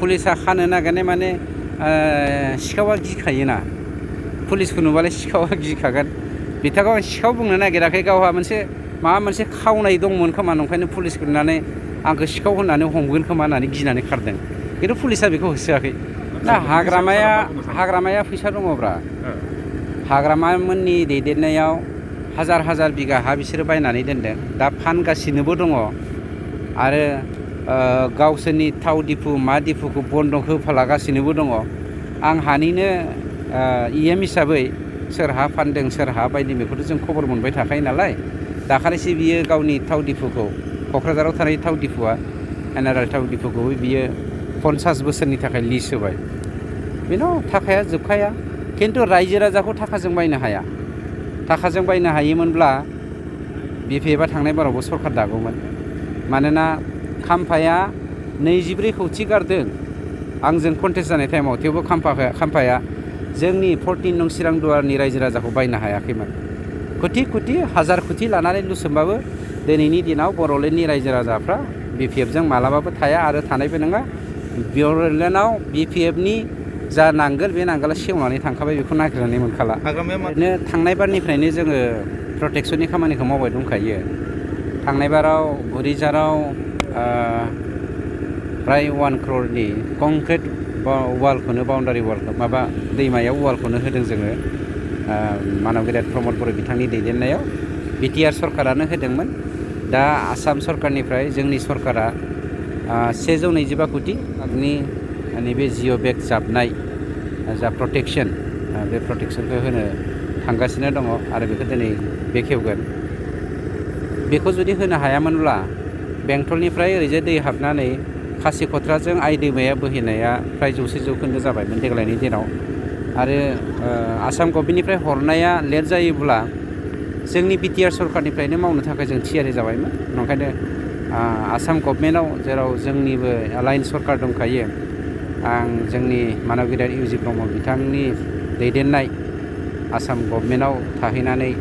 पुलिसा खानो नागिरनाय माने सिखावा गिखायोना पुलिसखौ नुबालाय सिखावा गिखागोन बिथांखौ आं सिखाव बुंनो नागिराखै गावहा मोनसे माबा मोनसे खावनाय दंमोन खोमा नंखायनो पुलिसखौ नुनानै आंखौ सिखाव होननानै हमगोन खोमा होननानै गिनानै खारदों खिन्थु पुलिसा बेखौ होसोआखै दा हाग्रामाया फैसा दङब्रा हाग्रामामोननि दैदेननायाव हाजार बिगा हा बिसोरो बायनानै दोनदों दा फानगासिनोबो दङ आरो गावसोरनि थाव दिफु मा दिफुखौ बन्द होफालागासिनोबो दङ आं हानिनो इएम हिसाबै सोर हा फानदों सोर हा बायदि बेखौथ' जों खबर मोनबाय थाखायो नालाय दाखालिसो बियो गावनि थाव दिफुखौ क'क्राझाराव थानाय थाव दिफुआ एनआरएल थाव दिफुखौ बियो 50 बोसोरनि थाखाय लिज होबाय बेनाव थाखाया जोबखाया खिन्थु रायजो राजाखौ थाखाजों बायनो हाया थाखाजों बायनो हायोमोनब्ला बिपिएफआ थांनाय बारावबो सरखार दागौमोन मानोना खाम्फाया 24 कौटि गारदों आंजों कन्टेस्ट जानाय टाइमाव थेवबो खाम्फाया जोंनि 14 नं चिरां दुवारनि रायजो राजाखौ बायनो हायाखैमोन कोटि हाजार कोटि लानानै लुसोमबाबो दिनैनि दिनाव बर'लेण्डनि रायजो राजाफ्रा बिपिएफजों मालाबाबो थाया आरो थानायबो नङा बर'लेण्डआव बिपिएफनि जा नांगोल बे नांगोला सेवनानै थांखाबाय बेखौ नागिरनानै मोनखाला ओरैनो थांनाय बारनिफ्रायनो जोङो प्रटेक्सननि खामानिखौ मावबाय दंखायो थांनाय बाराव गुरिजाराव प्राय 1 crore कंक्रिट वालखौनो बाउन्डारि वालखौ माबा दैमायाव वालखौनो होदों जोङो मानव गेदेर प्रमद बर' बिथांनि दैदेननायाव बिटिआर सरकारानो होदोंमोन दा आसाम सरकारनिफ्राय जोंनि सरकारा 125 कौटि नैबे जिअ बेग जाबनाय जा प्रटेक्सन बे प्रटेक्सनखौ होनो थांगासिनो दङ आरो बेखौ दिनै बेखेवगोन बेखौ जुदि होनो हायामोनब्ला बेंटलनिफ्राय ओरैजाय दै हाबनानै खासिखत्राजों आइ दैमाया बोहैनाया फ्राय 100% जाबायमोन देग्लायनि दिनाव आरो आसाम गभर्नमेन्टनिफ्राय हरनाया लेट जायोब्ला जोंनि बिटिआर सरकारनिफ्रायनो मावनो थाखाय जों थियारि जाबायमोन ओंखायनो आसाम गभर्नमेन्टआव जेराव जोंनिबो लाइन सरकार दंखायो आं जोंनि मानव गेदेर इउजि ब्रह्म बिथांनि दैदेननाय आसाम गभर्नमेन्टआव थाहैनानै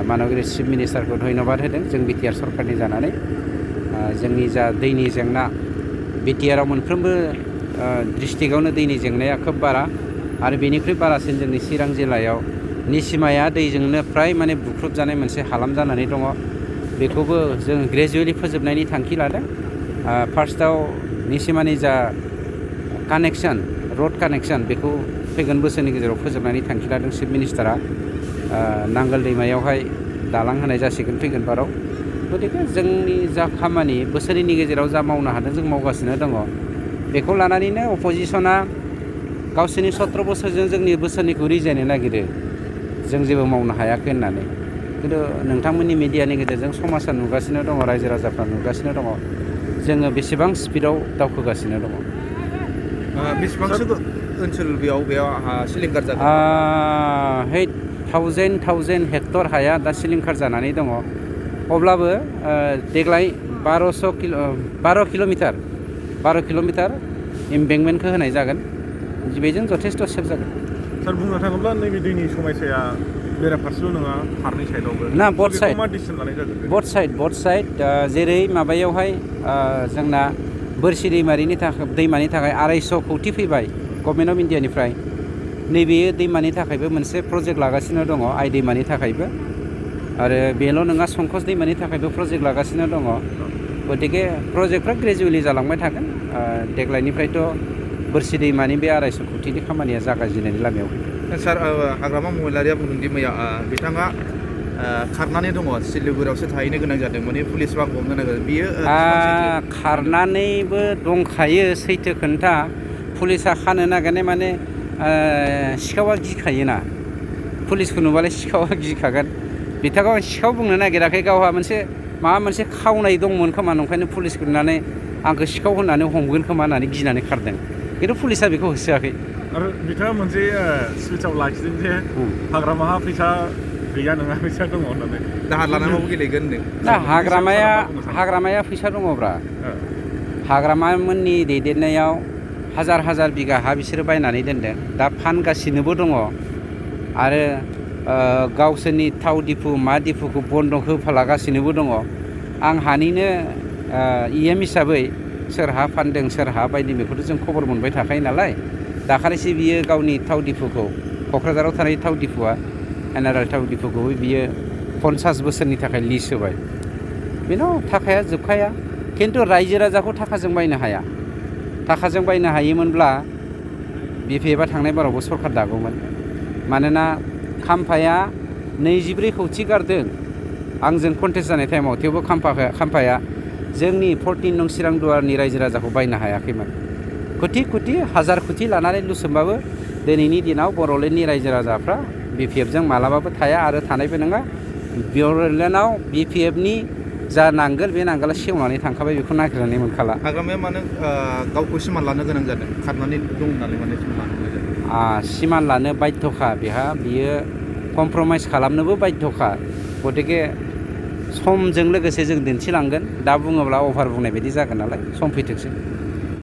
मानव गेदेर चिफ मिनिस्टारखौ धन्यबाद होदों जों बिटिआर सरकारनि जानानै जोंनि जा दैनि जेंना बिटिआराव मोनफ्रोमबो डिस्ट्रिक्टआवनो दैनि जेंनाया खोब बारा आरो बेनिख्रुइ बारासिन जोंनि चिरां जिल्लायाव निसिमाया दैजोंनो फ्राय माने बुख्रुबजानाय मोनसे हालाम जानानै दङ बेखौबो जों ग्रेजुवेलि फोजोबनायनि थांखि लादों फार्स्टआव निसिमानि जा कानेक्सन रड कानेक्सन बेखौ फैगोन बोसोरनि गेजेराव फोजोबनायनि थांखि लादों चिफ मिनिस्टारा नांगोल दैमायावहाय दालां होनाय जासिगोन फैगोन बाराव गतिके जोंनि जा खामानि बोसोरनि गेजेराव जा मावनो हादों जों मावगासिनो दङ बेखौ लानानैनो अपोजिसना गावसोरनि 17 बोसोरजों जोंनि बोसोरनिखौ रिजायनो नागिरो जों जेबो मावनो हायाखै होननानै खिन्थु नोंथांमोननि मिडियानि गेजेरजों समाजा नुगासिनो दङ रायजो राजाफ्रा नुगासिनो दङ जोङो बेसेबां स्पिडआव दावखोगासिनो दङ बेसेबांसो ओनसोल बेयाव सिलिंखार जादों 1000 हेक्टर हाया दा सिलिंखार जानानै दङ अब्लाबो देग्लाय 12 किल'मिटार इम्बेंकमेन्टखौ होनाय जागोन बेजों जथेस्थ' सेफ जागोन सार बुंनो थाङोब्ला नैबे दैनि समस्याया बेराफारसेल' नङा फारनै साइडआवबो ना बथ साइड जेरै माबायावहाय जोंना बोरसि दैमानि थाखाय 250 कौटि फैबाय गभर्नमेन्ट अफ इन्डियानिफ्राय नैबे दैमानि थाखायबो मोनसे प्रजेक्ट लागासिनो दङ आइ दैमानि थाखायबो आरो बेल' नङा संकस दैमानि थाखायबो प्रजेक्ट लागासिनो दङ गतिके प्रजेक्टफ्रा ग्रेजुवेलि जालांबाय थागोन देग्लायनिफ्रायथ' बोरसि दैमानि बे 250 कौटिनि खामानिया जागायजेननायनि लामायाव फैदों सार हाग्रामा महिलारिया बुंदोंदि मैया बिथाङा खारनानै दङ सिलिगुरियावसो थाहैनो गोनां जादों माने पुलिसबा हमनो नागिरदों बियो खारनानैबो दंखायो सैथो खोन्था पुलिसा खानो नागिरनाय माने सिखावा गिखायोना पुलिसखौ नुबालाय सिखावा गिखागोन बिथांखौ आं सिखाव बुंनो नागिराखै गावहा मोनसे माबा मोनसे खावनाय दंमोन खोमा नंखायनो पुलिसखौ नुनानै आंखौ सिखाव होननानै हमगोन खोमा होननानै गिनानै खारदों खिन्थु पुलिसा बेखौ होसोआखै आरो बिथाङा मोनसे स्पिचआव लाखिदों जे हाग्रामाहा फैसा गैया नङा फैसा दङ होननानै दाहार लानानैबाबो गेलेगोन दा हाग्रामाया फैसा दङब्रा हाग्रामामोननि दैदेननायाव हाजार बिगा हा बिसोरो बायनानै दोनदों दा फानगासिनोबो दङ आरो गावसोरनि थाव दिफु मा दिफुखौ बन्द होफालागासिनोबो दङ आं हानिनो इएम हिसाबै सोरहा फानदों सोरहा बायदि बेखौथ' जों खबर मोनबाय थाखायो नालाय दाखालिसो बियो गावनि थाव दिफुखौ क'क्राझाराव थानाय थाव दिफुआ एनआरएल थाव दिफुखौ बियो 50 बोसोरनि थाखाय लिज होबाय बेनाव थाखाया जोबखाया खिन्थु रायजो राजाखौ थाखाजों बायनो हाया थाखाजों बायनो हायोमोनब्ला बिपिएफआ थांनाय बारावबो सरखार दागौमोन मानोना खाम्फाया 24 कौटि गारदों आंजों कन्टेस्ट जानाय टाइमाव थेवबो खाम्फाया जोंनि 14 नं चिरां दुवारनि रायजो राजाखौ बायनो हायाखैमोन कोटि हाजार कोटि लानानै लुसोमबाबो दिनैनि दिनाव बर'लेण्डनि रायजो राजाफ्रा बिपिएफजों मालाबाबो थाया आरो थानायबो नङा बर'लेण्डआव बिपिएफनि जा नांगोल बे नांगोला सेवनानै थांखाबाय बेखौ नागिरनानै मोनखाला हाग्रामाया मानो गावखौ सिमान लानो गोनां जादों खारनानै दं होननानै माने सिमान लानो गोनां जादों सिमान लानो बाध्यखा बियो कमप्रमाइस खालामनोबो बाध्यखा गतिके समजों लोगोसे जों दिन्थिलांगोन दा बुङोब्ला अभार बुंनाय बायदि जागोन नालाय सम फैथोंसै